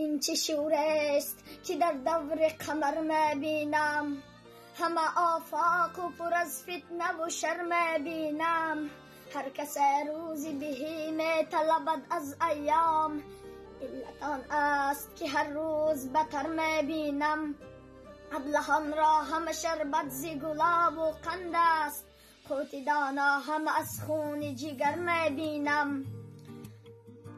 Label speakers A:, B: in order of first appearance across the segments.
A: Ин чӣ шӯрест, ки дар даври қамар мебинам? Ҳама офоқу пур аз фитнаву шар мебинам. Ҳар касе рӯзи биҳӣ металабад аз айём, иллат он аст, ки ҳар рӯз батар мебинам. Аблаҳонро ҳама шарбат зи гулобу қанд аст, қути доно ҳама аз хуни ҷигар мебинам.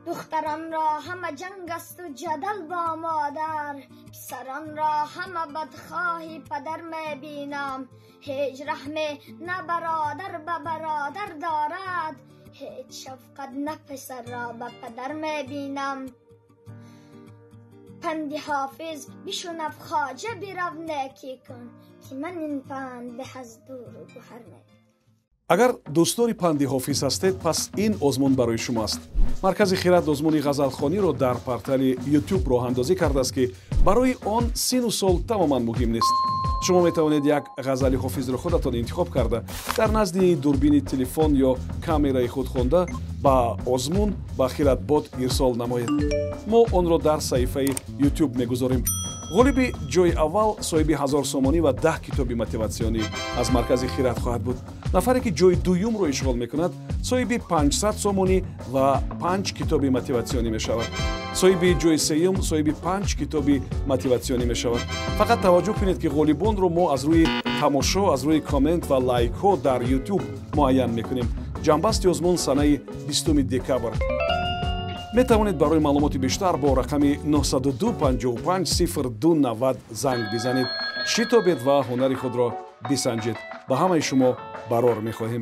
A: Духтаронро ҳама ҷанг асту ҷадал бо модар, писаронро ҳама бадхоҳи падар мебинам. Ҳеҷ раҳме на бародар ба бародар дорад, ҳеҷ шафқат на писарро ба падар мебинам. Панди Ҳофиз бишунав, хоҷа, бирав некӣ кун, ки ман ин панд беҳ аз дуру гуҳар мебинам.
B: Агар дӯстдори панди Ҳофиз ҳастед, пас ин озмун барои шумо аст. Маркази «Хирад» озмуни ғазалхониро дар портали YouTube роҳандозӣ кардааст, ки барои он сину сол тамоман муҳим нест. Шумо метавонед як ғазали Ҳофизро худатон интихоб карда, дар назди дурбини телефон ё камераи худ хонда, ба озмун ба Хиратбот ирсол намоед. Мо онро дар саҳифаи YouTube мегузорем. Ғолиби ҷои аввал соҳиби 1000 сомонӣ ва 10 китоби мотиватсионӣ аз маркази «Хират» хоҳад буд. Нафаре ки ҷои дуюмро ишғол мекунад, соҳиби 500 сомонӣ ва панҷ китоби мотиватсионӣ мешавад. Соҳиби ҷои сеюм соҳиби панҷ китоби мотиватсионӣ мешавад. Фақат таваҷҷӯҳ кунед, ки ғолибонро мо аз рӯи тамошо, аз рӯи коммент ва лайкҳо дар YouTube муайян мекунем. Ҷамъбасти озмун санаи 20 декабр. Метавонед барои маълумоти бештар бо рақами 902 55 02 90 занг бизанед. Шитобед ва ҳунари худро бисанҷед. Ба ҳамаи шумо барор мехоҳем.